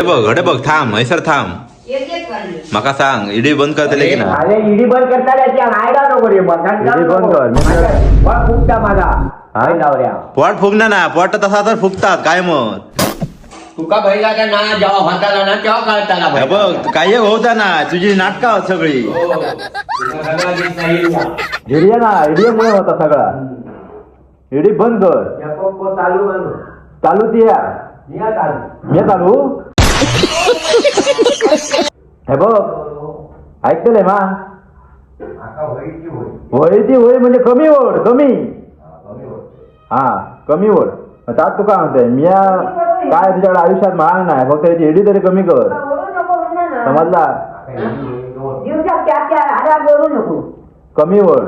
हे बघ, अडे बघ, थांब हैसर थांब. माका सांग, इडी बंद करतले की ना? अरे, इडी बंद करता आयडा नको रे. इडी बंद कर. मग फुकता माझा हाय लावऱ्या. पोट फुगणार ना, पोट तसा तर फुगतात काय मग. तुका बैलाचा ना जेव्हा होताला ना तेव्हा कळताला. हे बघ, काही होता ना, तुझी नाटका होत सगळी. इडिया ना, इडियामुळे होता सगळा. इडी बंद कर. चालू मानू. चालू ती या. या चालू. मी चालू. हे बघ, ऐकतले मा? आता होईल की होईल. होय ती होय, म्हणजे कमी ओढ, कमी. हा, कमी ओढ. त्यात तुका सांगतोय मी, काय तुझ्याकडे आयुष्यात महाग नाही, फक्त याची इडी तरी कमी कर. समजला? कमी ओढ.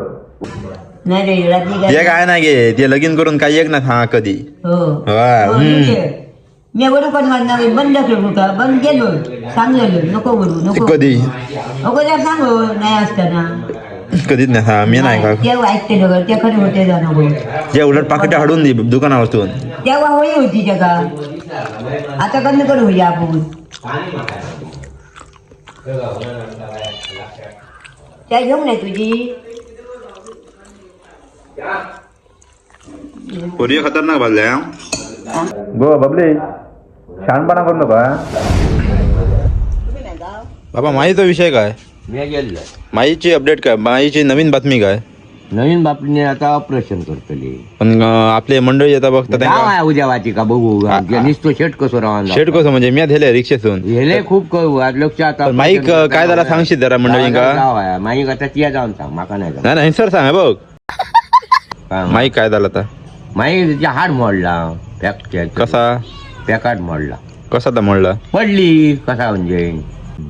नाही रे, रात्री ते काय? काय नाही गे, ते लगीन करून काही एक ना हा कधी. हो. हा, हो, हम्म. नीट. मी वडू पण म्हणणार बंद करू का? बंद केलो, सांगलेलो नको वडू नको. कधी? अगोदर सांगू नाही असताना. कधीच नाही हा, मी नाही का. तेव्हा ऐकते ग, ते खरं होते जा नको. जे उलट पाकिट हाडून दे दुकानावरतून. तेव्हा होई होती त्याका, आता बंद करू होई आपण. त्या घेऊन नाही तुझी. पोरी खतरनाक बाजल्या. गो बबले, शहाणपणा करू नका. बाबा, माईचा विषय काय? मी गेलो. माईची अपडेट काय? माईची नवीन बातमी काय? नवीन बापने आता ऑपरेशन करतली. पण आपले मंडळी आता बघतात जाव त्यांका- आहे उद्या वाची का बघू. निसतो शेट कसो राहून. शेट कसं म्हणजे मी धेले रिक्षेतून. हेले खूप करू आज लक्ष आता. पण माईक काय झाला सांगशील जरा मंडळींका? जाव आहे माईक आता, तिया जाऊन सांग, माका नाही जाऊ. नाही नाही सर, सांग हे बघ. हा. माईक काय झाला आता? माईक तिचा हाड मोडला, फ्रॅक्चर. कसा? पॅकाट मोडला. कसा तर मोडला? पडली कसा म्हणजे.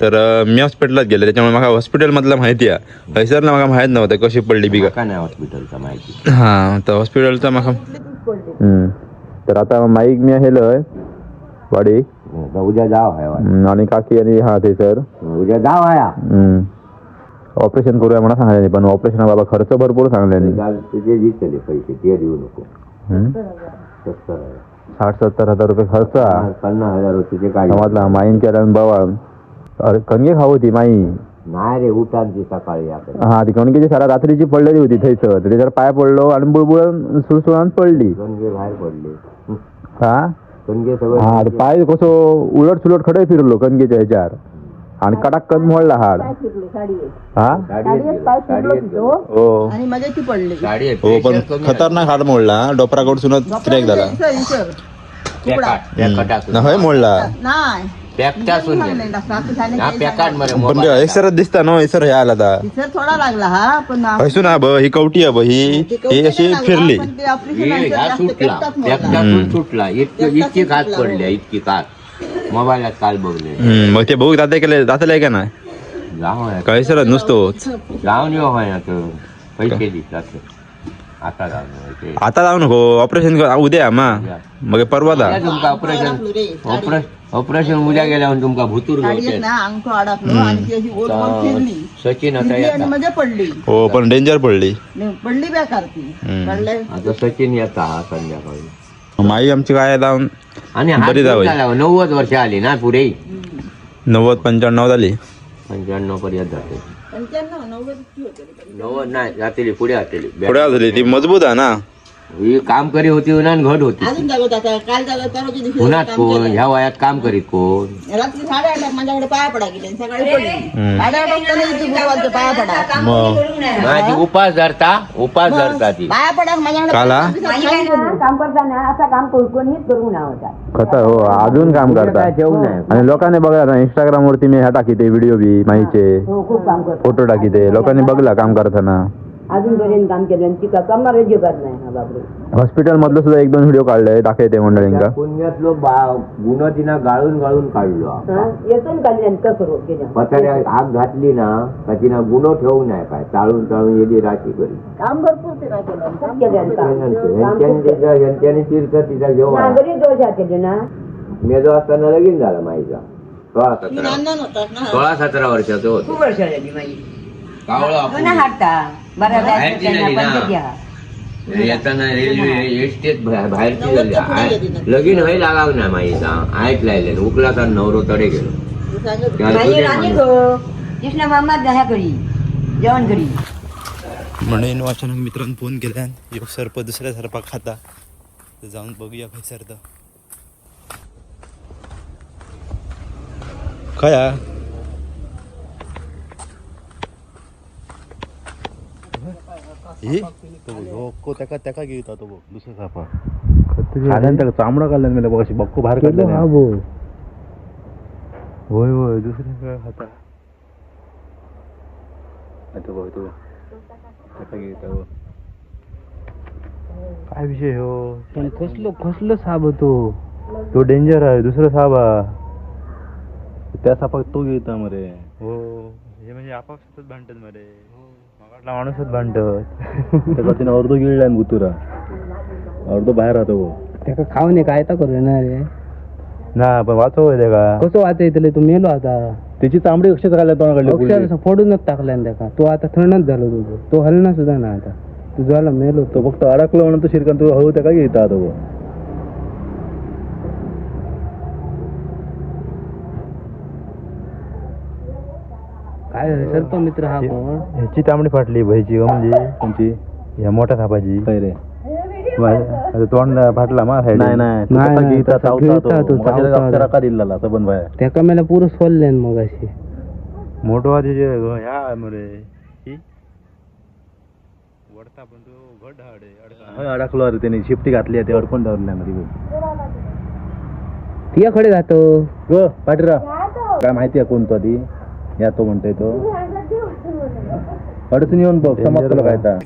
तर मी हॉस्पिटलात गेले, त्याच्यामुळे मला हॉस्पिटल मधलं माहिती आहे. हयसर मला माहित नव्हतं कशी पडली बी का. माका नाही हॉस्पिटलचा माहिती. हा, तर हॉस्पिटलचा माका हम्म. तर आता माईक मी हेलय वाडी. आता उद्या जाव आहे वाडी. आणि काकी आणि हा ते सर. उद्या जाव आहे. ऑपरेशन करूया म्हणा सांगल्यानी, पण ऑपरेशन बाबा खर्च भरपूर सांगल्यानी. तुझे दिसले पैसे ते देऊ नको. 70,000. 60-70 हजार रुपये खर्च हा. 50,000 होते ते काढले. समजला? माईन केला बाबा, अरे कणगे खाऊ होती माई. नाही रे, उठांची सकाळी आपण. हा, ती कणकेची सारा रात्रीची पडलेली होती थंयसर, तर त्याच्यावर पाय पडलो आणि बुळबुळून सुळसुळान पडली. कणगे बाहेर पडले. हा. कणगे सगळे. हा, ते पाय कसो उलट सुलट खडे फिरलो कणकेच्या ह्याच्यावर आणि कडाक्कन मोडला हाड. हा. साडीत गेलो. हो. आणि मजाची पडली. साडीत हो, पण pressure कमी. खतरनाक हाड मोडला, डोपराकडसूनच क्रॅक झाला. पॅकाट होय मोडला. नाही. पॅकटासून गेलं. हा पॅकाट मध्ये पण मोबाईल. हयसरच दिसता नो, हयसर हे आला आता. सर थोडा लागला हा पण. हयसून हा ब ही कवटी आहे ब ही. ते ही अशी लागला, फिरली. पण ते ऑपरेशन हे नंतर ह्या जास्त सुटला. पेटतात मोडला. पॅकटासून सुटला, इतकी इतकी काच पडल्या, इतकी काच मोबाईलात काल बघले. मग ते बघू दाते केले दातले का नाही? जाऊ आहे. काय नुसतोच. जाऊन येऊ आहे आता, पैसे दिसतात आता जाऊन येऊ ते. आता जाऊ नको ऑपरेशन उद्या मा मग परवा दा. उद्या तुमका ऑपरेशन ऑपरेशन उद्या गेल्यावर तुमका भुतूर साडीत घेवचे. ना अंगठो अडकलो आणि ती अशी गोल गोल फिरली. सचिन आता फिरली आणि येता. मजा पडली. हो, पण डेंजर पडली. नाही, पडली बेकार ती. पडले. आता सचिन येता हा संध्याकाळी. माई आमची काय जाऊन आणि हात बरी जावई. झाला, 90 वर्ष आली ना पुरे. 90 95 झाली. 95 पर्यंत जाते. 95 90 इतकी होते रे. 90 नाही जातेली, पुढे जातेली. पुढे झाली ती, मजबूत आहे ना. ही काम करी होती ना आणि घट होती. अजून जागत आता काल जागत परवाच्या दिवशी उन्हात काम कोण केलं. ह्या वयात काम करीत कोण? रात्री 8:30 माझ्याकडे पाया पडा गेले आणि सकाळी पडली. 8:30 वाजता नाही गुरुवारच्या पाया पडा. मग माझी उपास धरता, उपास धरता ती. पाया पडा माझ्याकडे. काला? माझी काय ना, काम करताना असा काम कोणीच करू ना होता. खतर हो, अजून काम काय करतात. ठेवू नाही. आणि लोकांनी बघा ना, इंस्टाग्राम वरती मी ह्या टाकीते व्हिडिओ बी माईचे. हो, खूप काम करतो. फोटो टाकीते, लोकांनी बघला काम करताना. अजूनपर्यंत काम केलं आणि तिका कमर अजिबात नाही हा बापरे. हॉस्पिटल मधलं सुद्धा एक दोन व्हिडिओ काढले, दाखवते मंडळींका. पुण्यातलो गुन्हा तिना गाळून गाळून काढलो. हा येतो ना काढली आणि करू केलं. पताड्या आग घातली ना का तिना गुन्हो ठेवू नाही काय, चाळून चाळून येली राशी करी. काम भरपूर ते काय केलं. खूप केलं आणि काम. काम ह्यांच्यानी खूप केलं. त्याच्या ह्यांच्यानी तीर्थ तिचा घेऊ. ना, बरीच दोष केले ना. मेजो असताना लगीन झाला माईचा, सोळा मी सतरा लहान होता ना. 16-17 वर्षाचं होतं. खूप वर्ष झाली माझी. कावळं जुना आपण. हाडता बरं. बाहेरची झाली ना. पंचायती हा. येताना रेल्वे एसटीत बाहेरची झाली. नव्वदच्या पुढे गेली ना. लगीन हय लागाव ना मागीर आयक लायले उकला नवरो तडे गेलो. सांगत त्या मागीर आनी तुझे गो कृष्णा मामा ह्या करी जेवण करी. म्हणून अचानक मित्रांनी फोन केल्यान एक सर्प दुसऱ्या सर्पाक खाता, तर जाऊन बघूया खंयसर तर खंय हा? ही? तो त्याका त्याका घेता तो बघ दुसऱ्या सापा खाल्यान त्याका चामडा काढल्यान मेल्या बघ अशी बक्को बाहेर काढल्यान. होय होय, दुसऱ्या काय खाता. तो बघ तो त्याका घेता बघ. काय विषय हो? पण कसलो कसलो साप तो. तो डेंजर आहे दुसरा साप हा. त्या सापाक तो घेता मरे. हो, हे म्हणजे आपापसातच भांडतात मरे, मगाटला माणूसच भांडत. त्याका तिने अर्धो गिळल्यान गुतुरा, अर्धो बाहेर राहतो बघ. त्याका खाऊ नये काय तर करू ना रे. ना पण वाचव त्याका. कसं वाचयतले, तू मेलो आता. त्याची चामडी अक्षरशः काढल्या तोंडाकडली अक्षरशः फोडूनच टाकल्यान त्याका. तो आता थंडच झालो तुझं, तो हलना सुद्धा ना आता, तू झाला मेलो. तो फक्त अडकलो म्हणून तो शिरकान तू हळू त्याका घेता तो बघ. काय झालं सर्प मित्र हा कोण? ह्याची तांबडी फाटली भाईची म्हणजे कोणची? ह्या मोठ्या सापाची. काय रे? आता तोंड फाटला मा साईड. नाही नाही, तो नाही, तसा नाही, घेता तसा चावता गिळता तो. तो, मग त्याला चावता. अक्षरा का दिलेला सबन बाहेर. त्याका मेला पुरं सोडल्यान मग अशी. मोठो ह्या मरे ही वडता पण तो घट हाडे अडका. हय अडकलो अरे, त्याने शिफ्टी घातली आहे ते अडकून धरल्या ना तिकडे. तिया खडे जातो. ग पाटीरा काय माहिती आहे कोण तो आधी या तो म्हणतोय तो अडचणी येऊन बघ समज तुला काय ता.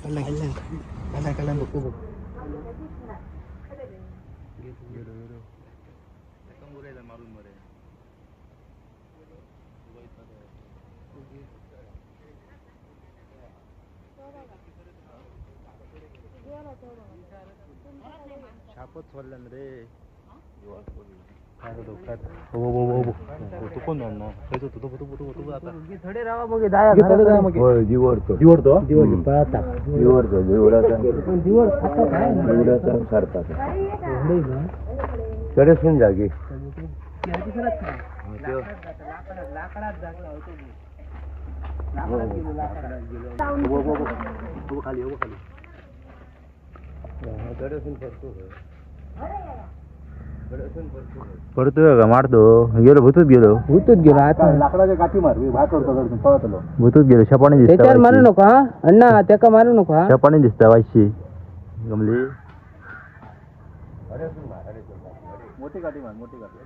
छापच सोडल्यान रे. हो हो हो हो, तो कोण जाणणार? खंयचो तो? तो तो तो आता थोडे रावा मग दाया. होय दिवडतो. दिवडतो. दिवस पळता. दिवडतो दिवडाचा. पण दिवस खाता काय? दिवडाचा सरपाचा तडसून जागी. परतोय का मारतो गेलो भूतच गेलो. भूतच गेलो आता. लाकडाच्या काठी मार मी भात करतो अडचण पळतलो. भूतच गेलो शपाणी दिसता. त्याच्यावर मारू नको हा अण्णा, त्याका मारू नको हा. शपाणी दिसता वाशी गमली. मोठी काठी मार, मोठी काठी.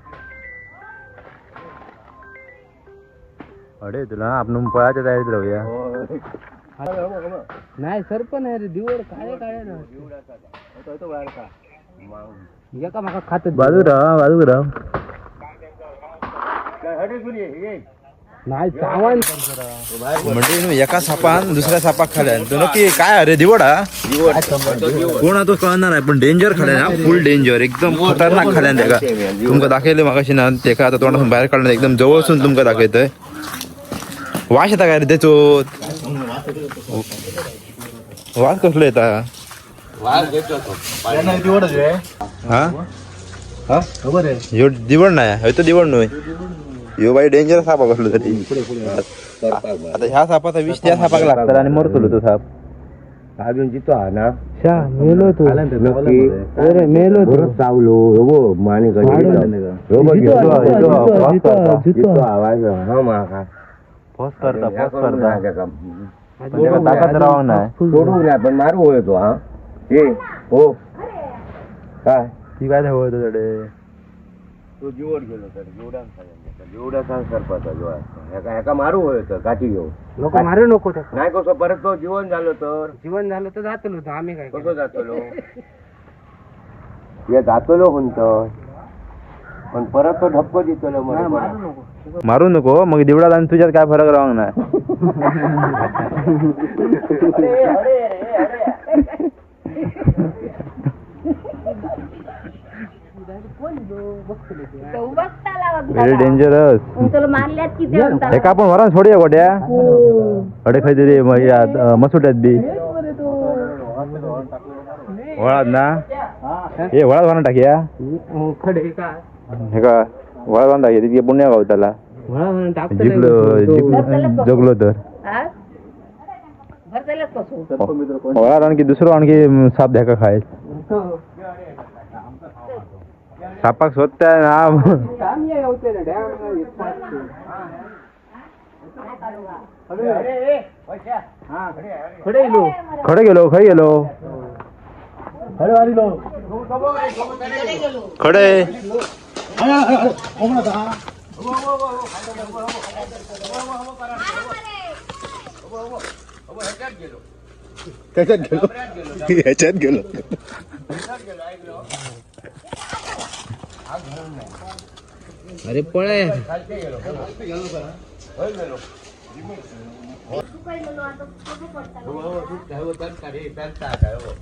अरे तुला आपण पळायच्या तयारीत राहूया. नाही सर्प नाही रे, दिवड काळे काळे ना. एका माका खात. बाजू राहा, बाजू राहा. नाही चावान. म्हणजे एका सापान दुसऱ्या सापाक खाल्यान तो नक्की काय? अरे दिवडा कोण हा तो कळणार नाही, पण डेंजर खाल्यान हा, फुल डेंजर, एकदम खतरनाक खाल्यान त्याका. तुमका दाखवले मागाशी ना, त्याका आता तोंडातून बाहेर काढणार, एकदम जवळसून तुमका दाखवतोय. वास येता काय रे त्याचो? वास कसलो येता? हा हा, ह्यो दिवड नाही, ह्यो तर दिवड न्हय, ह्यो बाई डेंजर साप कसलो तरी. आता ह्या सापाचा विष त्या सापाक लागतात आणि मरतलो तो साप. अजून जितो हा ना. शा मेलो तू. नक्की. अरे मेलो तू. बरं चावलो हो बघ माने कडे. हो बघ जितो, जितो, जितो, जितो, जितो, जितो. जितो आवाज हा माका. फस करता, ह्या फस करून करता. नाही त्याका. पण त्याका ताकद राव नाही. सोडू नाही पण मारू होय तो हा ए हो काय. ती काय धावत तडे? तो जीवड गेलो तर जीवडान जीवडाचा सरपाचा जीव ह्याका ह्याका मारू होय तर काठी घेऊन. नको मारू नको त्याका. नाही कसं परत तो जीवन झालो तर जीवन झालं तर जातलो तो, आम्ही काय कसं जातलो? हे जातलो कोणतं पण परत तो धपको दितलो मरे परत. मारू नको मग दिवडाला आणि तुझ्यात काय फरक राहणार नाही. Very dangerous. मारल्यात किती. एका आपण वरान सोडूया गोट्या अडे खंय तरी मसुट्यात बी. वळात ना हे वळात बांधून टाकया. खडे काय हे का वळात बांधून टाकया, तितके पुण्य गावताला. वळा म्हणून टाकतले जिंकलो तो. जगलो तर वळात आणखी दुसरं आणखी साप ध्याका खाय. सापाक शोधताय ना. खडे गेलो, खय गेलो, खडे. ह्याच्यात गेलो. अरे पळय.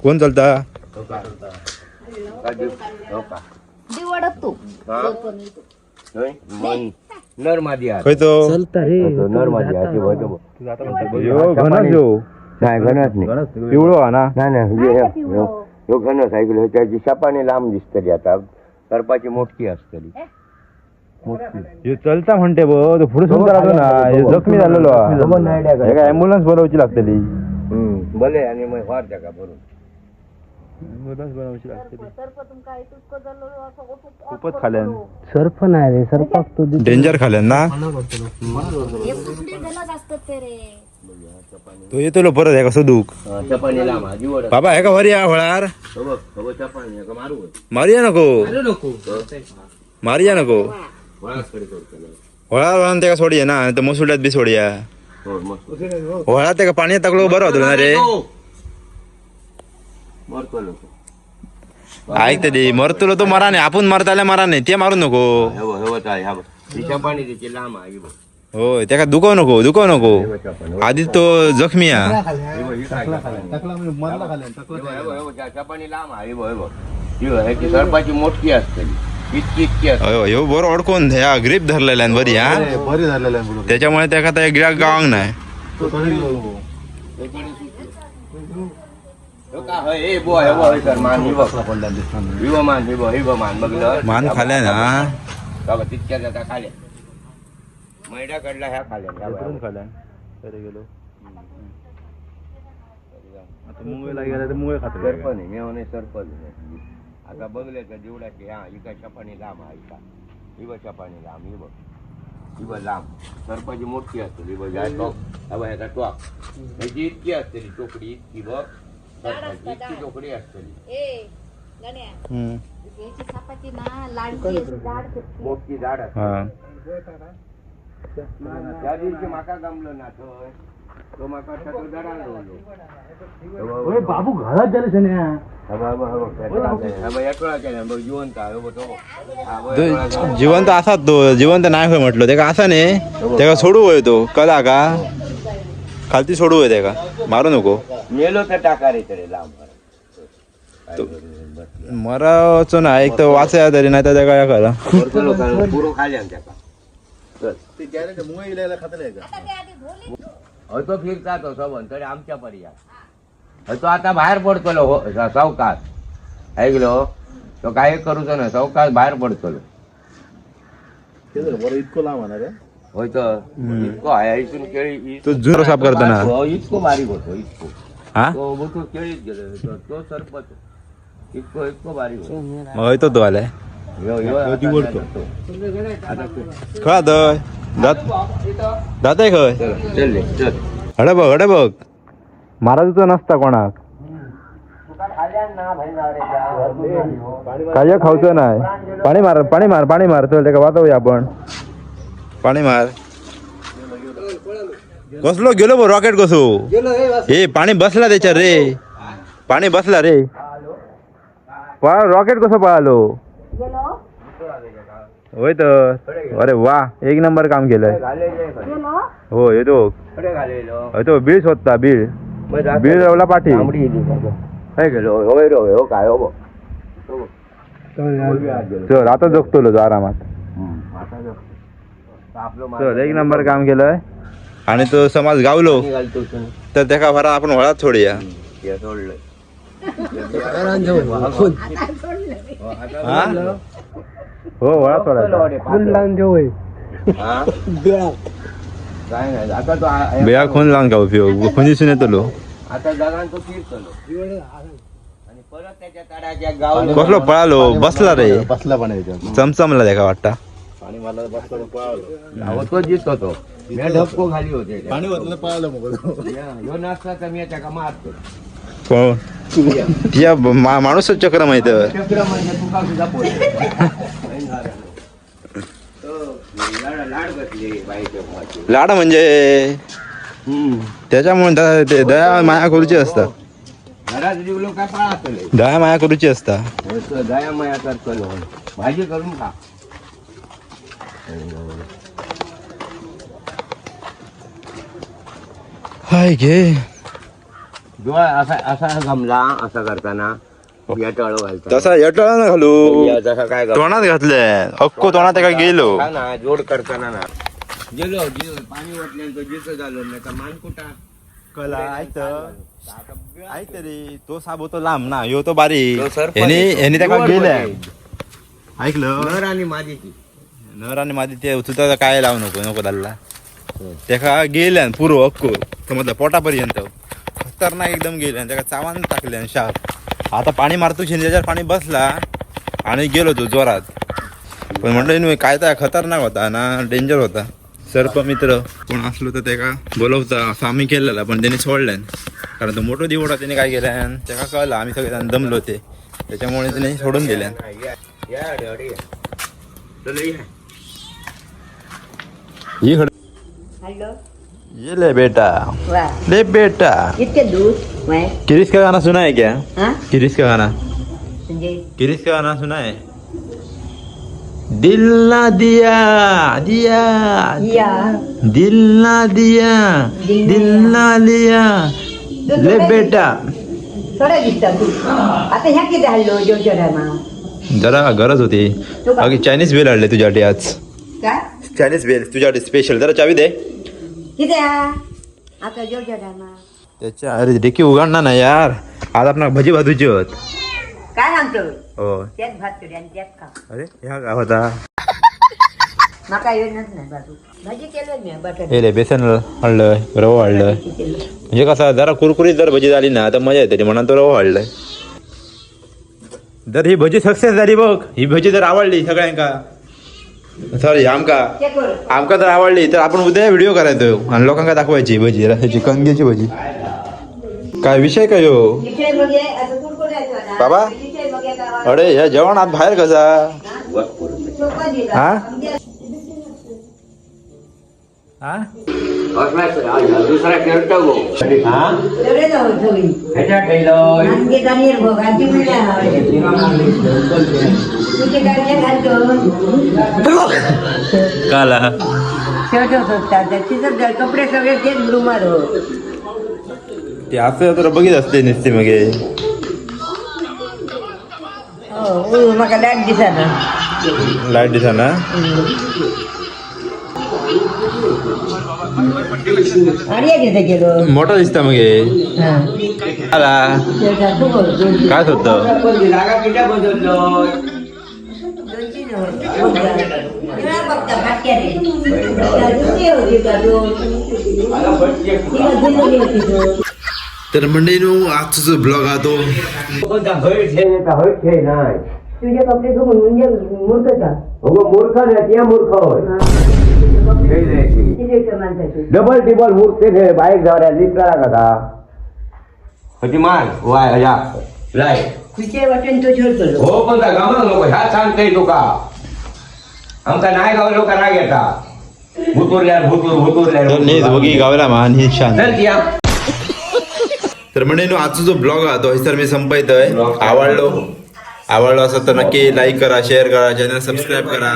कोण चालता? दिवडत तू नर मादी आहात. खंय तो? चलता रे. नर मादी आहात ती बघ. ह्यो घनच ह्यो. नाही, घनच नाही. पिवळो हा ना. नाही नाही, ह्यो घनच ऐकलं. त्याची शपाने लांब दिसतली, आता सर्पाची मोठकी असतली. मोठकी. ह्यो चलता म्हणते बो, तो पुढे सुद्धा राहतो ना. ह्यो जखमी झालेलो हा. हेका ॲम्ब्युलन्स बोलवची लागतली. भले आणि मग वार त्याका भरून. ॲम्ब्युलन्स बोलवची लागतली. खूपच खाल्यान. सर्प नाही रे, सर्पाक तो डेंजर खाल्यान ना. तो येतलो परत हेका शोधूक. चपाणी लांब हा, जीवड. बाबा हेका वरी या होळार. हो बघ, हो बघ, चपाणी हेका मारू होय. मारूया नको, मारूया नको. वळाच कडे सोडतलो. होळार वळान तेका सोडया ना, तर मसुड्यात बी सोडया. हो मस्त. होळात तेका पाण्यात टाकलो बरं होतं ना रे. मरतलो तो. ऐकतली मरतलो तो मरा नाही, आपण मरताले मरा नाही, ते मारू नको. हे बघ, हे बघ, हे बघ. ही चपाणी त्याची लांब आहे, ही बघ. होय, त्याका दुखव नको, दुखव नको. हे बघ चपाणी. आधीच तो जखमी हा. हे बघ, ही काय चपाणी. हे बघ, हे बघ, हे बघ, चपाणी लांब आहे, हे बघ, हे बघ. ही बघ, ह्याची सर्पाची मोठकी असतली, इतकी इतकी असते. अयो, ह्यो बरो अडकून ह्या ग्रीप धरलेला आहे बरी हा, त्याच्यामुळे त्याका त्या गिळाक गावांक नाही. हो का, हय, हे बघ, हे बघ, हे सर, मान, ही बघ. ही बघ मान, ही बघ, ही बघ मान, बघलं? मान खाल्या ना. बाबा तितक्या जाता खाल्या मैडा कडला ह्या खाल्या ह्या बघ. गेलो मुंबईला गेला तर मुंबई खातो. सर्प नाही मेवणे, सर्प नाही. आता बघले का जीवडाची हा इका चपाणी लांब हा इका, ही बघ चपाणी लांब, ही बघ, ही बघ लांब. सर्पाची मोठी असते ही बघ, ह्या टोक, हा बघ ह्याचा टोक, ह्याची इतकी असतेली टोकडी, इतकी बघ सर्पाची इतकी टोकडी असतेली. मोठी झाड असते. हा. त्या दिवशी माका गमलो ना थंय, तो माका तो दरान रोवलो. बाबू घरात झाले सन्या. हा बघ, हा बघ, हा बघ, हा बघ, एटोळा केला बघ जिवंत आहे, हो बघ तो. हा बघ, एटोळा तो केला. जिवंत असाच, तो जिवंत नाही होय म्हटलो त्याका, असा नाही त्याका सोडू होय तो कला का खालती सोडू होय त्याका, मारू नको. मेलो तर टाका रे तरी लांब. मराचो ना एक तर वाचया तरी, नाही तर त्याका या करा. वरतलो कारण पुरो खाल्यान त्याका. चल. हय तो फिरता तो सबन तरी आमच्या पर्याय. हय तो आता बाहेर पडतलो हो सावकाश. ऐकलो तो काय करूचो ना, सावकाश बाहेर पडतलो. इतकं लांब आहे रे. होय तर इतको आहे इथून केळी. तो जुरो साफ करताना. हो, इतको बारीक होतो इतको. हा. तो मोठो केळीत गेलो तो, तो सरपत इतको इतको बारीक होतो. मग येतो तो आलाय. ह्यो- ह्यो आता जातो. आता खा दय जात जातय खय. चल चल रे, चल. हडे बघ, हडे बघ. मारायचं नसता कोणाक, काय खाऊचं नाही. पाणी मार, पाणी मार, पाणी मार. चल त्याका वाचवूया आपण. पाणी मार. कसलो गेलो बो रॉकेट कसो हे पाणी बसला त्याच्या रे, पाणी बसला रे. पळा रॉकेट कसं पळालो. होय तर, अरे वा, एक नंबर काम केलंय. हो येतो. तो बीळ शोधता, बीळ बीळ रवला पाठी. खंय गेलो होय रो हो काय हो बघ. चल आता जगतो तो आरामात. चल एक नंबर काम केलंय. आणि तो समाज गावलो घालतो तर त्याका भरा आपण वळात सोडूया. सोडलं. हा? हो, वळा सोडायचा. खून लावून देऊ होय. हा? काय नाही आता तो बेळा खून लावून का उपयोग, खून दिसून येतलो. आता जगान तो फिरतलो आणि परत त्याच्या तडाच्या गाव कसलो पळालो बसला रे. बसला पण याच्यात. चमचमला त्याका वाटता. पाणी मला बसला तर पळालो. तो जितो तो मी ढपको घाली होते. पाणी ओतलं, पळालो मग. ह्यो नसला तर मी त्याका मारतो. कोण तिच्या माणूसच चक्र माहित. चक्र म्हणजे तुका सुद्धा पोहोचेल. तो लाड लाड घातली बाईच्या भावाची. लाड म्हणजे त्याच्यामुळे ते दया माया करूची असता. घरात जिवलो काय पाळातले. दया माया करूची असता. दया माया करतलो, भाजी करून खा. हाय घे. डोळा असा असा गमला असा करताना या टाळो घालता. तसा यटळा ना घालू. या तसा काय गमला? तोंडात घातले, अक्को तोंडात एका गेलो. हा ना, जोड करताना ना गेलो गेलो पाणी ओतल्यान तो जिथं झालो नाही तर मानकुटा. कला ऐक तरी, तो साप होतो लांब ना, ह्यो तो बारीक. तो सरपंच ह्यानी येतो. ह्यानी त्याका निवड गेलं. होते. ऐकलं. नर आणि मादीची. नर आणि मादी ते तुझा काय लावू नको नको दाल्ला. त्याका गेल्यान पुरो अक्को समजलं पोटापर्यंत, खतरनाक एकदम गेल्यान त्याका चावान टाकल्यान शाप. आता पाणी मारतो शेण, त्याच्यावर पाणी बसला आणि गेलो तो जोरात. पण म्हटलं न्हय, काय तर खतरनाक होता ना, डेंजर होता. सर्पमित्र कोण असलो तर त्याका बोलवता असं आम्ही केलेला, पण त्याने सोडल्यान, कारण तो मोठो दिवडा. त्याने काय केल्यान त्याका कळलं आम्ही सगळे दमलो ते, त्याच्यामुळे त्याने सोडून दिल्यान. या या अडे, अडे या. चल या. ही खड. हॅलो. ये ले बेटा. वा. ले बेटा. इतके दूध वय. किरीश का गाना सुना है क्या? हा. किरीश का गाना. म्हणजे? किरीश का गाना सुना है, दिल ना दिया दिया. या. दिल ना दिया, दिल ना लिया, ले बेटा. थोडं दिसता तू आता ह्या किती हल्लो जेवच्या टायमा. जरा गरज होती. अगे चायनीज बेल आणले तुझ्यासाठी आज. काय? चायनीज बेल तुझ्यासाठी स्पेशल, जरा चावी दे. किती हा आता जेवच्या टायमा. त्याच्या अरे डिकी उघडणार ना यार, आज आपण भजी भाजूची होत. काय सांगतो? हो. त्यात भात तुरी आणि त्यात खा. अरे ह्या काय होता? माका येऊनच नाही बाजू भाजी केलं मी बटाटे. हे रे बेसन आणलंय, रवं आणलंय. केलं. म्हणजे कसं जरा कुरकुरीत जर भजी झाली ना तर मजा येते, म्हणून तो रवा वाढलाय. जर ही भजी सक्सेस झाली बघ, ही भजी जर आवडली सगळ्यांका, सॉरी आमका, ते कर. आमका जर आवडली तर आपण उद्या व्हिडिओ करायचो आणि लोकांका दाखवायची ही भजी, रस्याची कंगेची भजी. काय विषय काय हो? विषय मग हे असं कुरकुरायचं ना. बाबा? विषय मग एका अरे ह्या जेवण आत बाहेर कसा? सोपा दिला. हा? दुसरा खेळतो गो. हा? एवढे जाऊ सगळी. ह्याच्या ठेवलं. आणखी दाणेर बघ, आणखी मुलं आवडते. तुझे दाणे घालतो. काला. शेवटच होता. त्याचे तर कपडे सगळे तेच रुमाल हो. ते असं तर बघित असते नुसते मग हे. हो, म्हाका लायट दिसना. लाईट दिसा ना. आणि किती केलो. मोठा दिसता मग हे. हा. आला. शेवटा खूप होतो. काय होतं? जागा किती बदललो. दोन तीन होते. निळा बघता फाटक्या रे. दुसरी होती का दोन? तिला जुळली होती दोन. तर मंडळीनो, आजचा जो ब्लॉग हा तो नाही. तुझे कपडे धुवून म्हणजे मूर्खता. मूर्ख नाही, ते मूर्ख होय. किती माणसाचे. डबल टिबल मूर्ख ते बाईक जावऱ्या लिफ्ट कसा होती मार वाय या लाय. तुझे वाटेन तो झोडतो. हो, पण त्या गावात लोक ह्या सांगते तुका, आमका नाही गाव लोक राग येता, भुतुरल्या भुतूर भुतुरल्या. तर नीच बघी गावला मान ही शांत. चल या. तर म्हणजे आजचा जो ब्लॉग आहे तो सर मी संपवतोय. आवडलो आवडलो असं तर नक्की लाईक करा, शेअर करा, चॅनल सबस्क्राईब करा.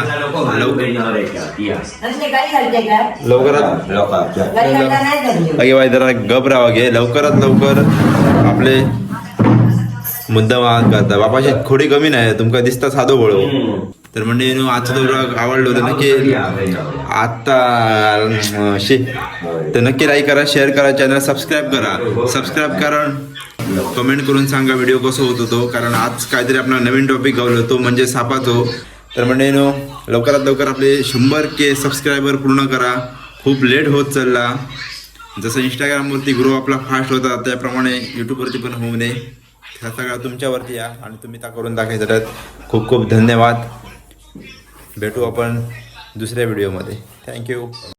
असले गाडी घालते का? लवकरात गाडी घालता नाही झाली. अगे बाई, जरा गप राहा घे. लवकरात लवकर आपले मुद्दा वाहन करता बापाची खोडी कमी नाही, तुमका दिसता साधो बोळो. तर म्हणजे आजचा जो ब्लॉग आवडलो तर नक्की आता तर नक्की लाईक करा, शेअर करा, चॅनल सबस्क्राईब करा. सबस्क्राईब करा. कमेंट करून सांगा व्हिडिओ कसो होत होतो, कारण आज काहीतरी आपला नवीन टॉपिक गावलो तो म्हणजे सापाचो. तर मंडळीनो, लवकरात लवकर आपले 100K सबस्क्रायबर पूर्ण करा. खूप लेट होत चालला. जसं इंस्टाग्रामवरती ग्रो आपला फास्ट होता त्याप्रमाणे यूट्यूबवरती पण होऊ नये. ह्या सगळा तुमच्यावरती या आणि तुम्ही त्या करून दाखवायचं. खूप खूप धन्यवाद. भेटू आपण दुसऱ्या व्हिडिओमध्ये. Thank you.